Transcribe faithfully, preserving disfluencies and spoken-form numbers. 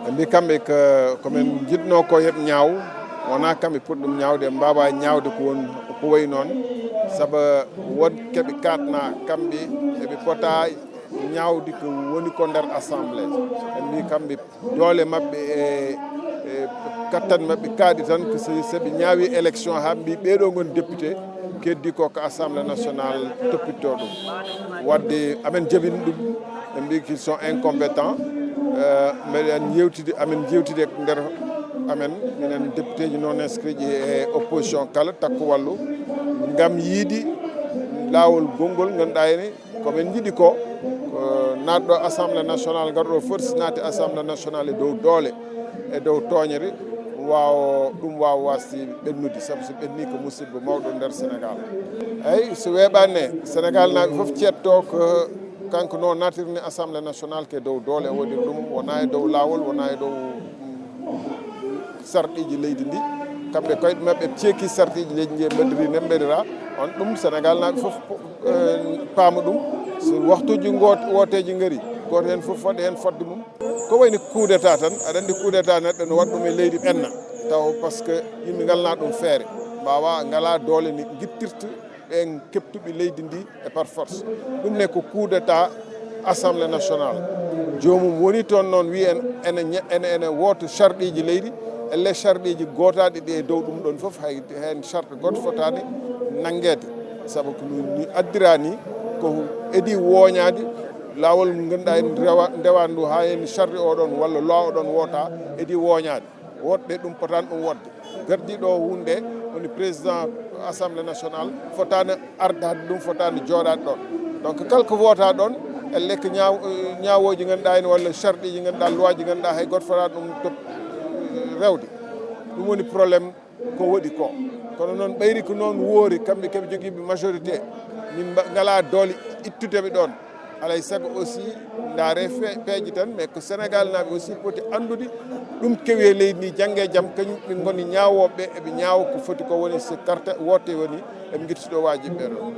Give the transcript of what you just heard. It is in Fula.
Ɓe mbi kamɓe ko, ko men njiɗno ko yoɓe ñaaw, wonaa kamɓe poti ɗum ñaawde, ɓe mbaawaa ñaawde ko won, ko wayi noon, sabu won keɓe kaatna kamɓe, eɓe pota ñaawde ko woni ko nder assemblée. Ɓe mbi kamɓe doole maɓɓe e, e kattan maɓɓe kaaɗi tan, ko so, so ɓe ñaawi élection haa mbi ɓeeɗo ngon député, keddi ko ko assemblée nationale toppitto ɗum. Wadde amen jabini ɗum, ɓe mbi qu'ils sont incompétents. Euh, meɗen yewtidi, amen jewtidi e nder amen, minen député ji non inscrit ji e opposition kala, takku wallu, ngam yiidi laawol gonngol ngannduɗaa ene ko men njiɗi ko, ko naatɗo assemblée nationale, ngarɗo force naati assemblée nationale e dow doole, e dow tooñere, waawo, ɗum waawa wasde ɓennude, sabu so ɓenni ko musiba mawɗo nder Sénégal. Eyi, so weeɓaani ne, Sénégal naaɓe fof ceetto ko kanko no naatirni assemblée nationale ke dow doole, o waɗiri ɗum wonaa e dow laawol, wonaa e dow, mm, sarɗiiji leydi ndi. Kamɓe koyɗe maɓɓe ceeki sarɗiiji leydi ndi e mbaɗiri ne mbaɗira. On ɗum Sénégal naaɓe fof, eh, paama ɗum. So waxtuuji ngoot-, wooteeji ngari, gooto heen fof waɗa heen fodde mum. Ko wayni coup d'état tan, aɗa anndi coup d'état neɗɗo no waɗa ɗum e leydi ɓenna. Taw parce que yimɓe ngalna ɗum feere, mbaawa, ngalaa doole ni ngittirta ɓen keɓtuɓe leydi ndi e par force. Ɗum ne ko coup d'état assemblée nationale. Joomum woni toon noon wi en, ene ña-, ene, ene woota sarɗiiji leydi, elle sarɗiiji gootaaɗi ɗi e dow ɗum ɗon fof, hay heen sarɗi gooto fotaani nanngeede. Sabu ko ni, ni addira ni, ko edi wooñaade, laawol ngol ngannduɗaa en rewa-, ndewa ndu haa heen sarɗi o ɗon walla loi o ɗon woota, edi wooñaade. Woɗɓe ɗum potaan ɗum woɗde. Gardiiɗo o huunde, woni président assemblée nationale, fotaani ardaade ɗum, fotaani jooɗaade ɗoon. Donc, kala ko woota ɗoon, e lekka ñaaw-, ñaawooji ngannduɗaa en, walla sarɗiiji ngannduɗaa, loi ji ngannduɗaa, hay gooto fotaani ɗum to-, rewde. Ɗum woni problème ko woɗi ko. Kono noon, ɓayri ko noon woori, kamɓe keɓe jogiiɓe majorité, min mba-, ngalaa doole ittude ɓe ɗoon. Alay sago aussi, ndaare fe-, peeje tan, mais ko Sénégal naaɓe aussi poti anndude ɗum kewi e leydi ndi, jannge e jam, kañum ɓe ngoni ñaawooɓe, eɓe ñaawa ko foti ko woni so carte woote woni, eɓe ngitti ɗo waajiɓe ɓe ɗo.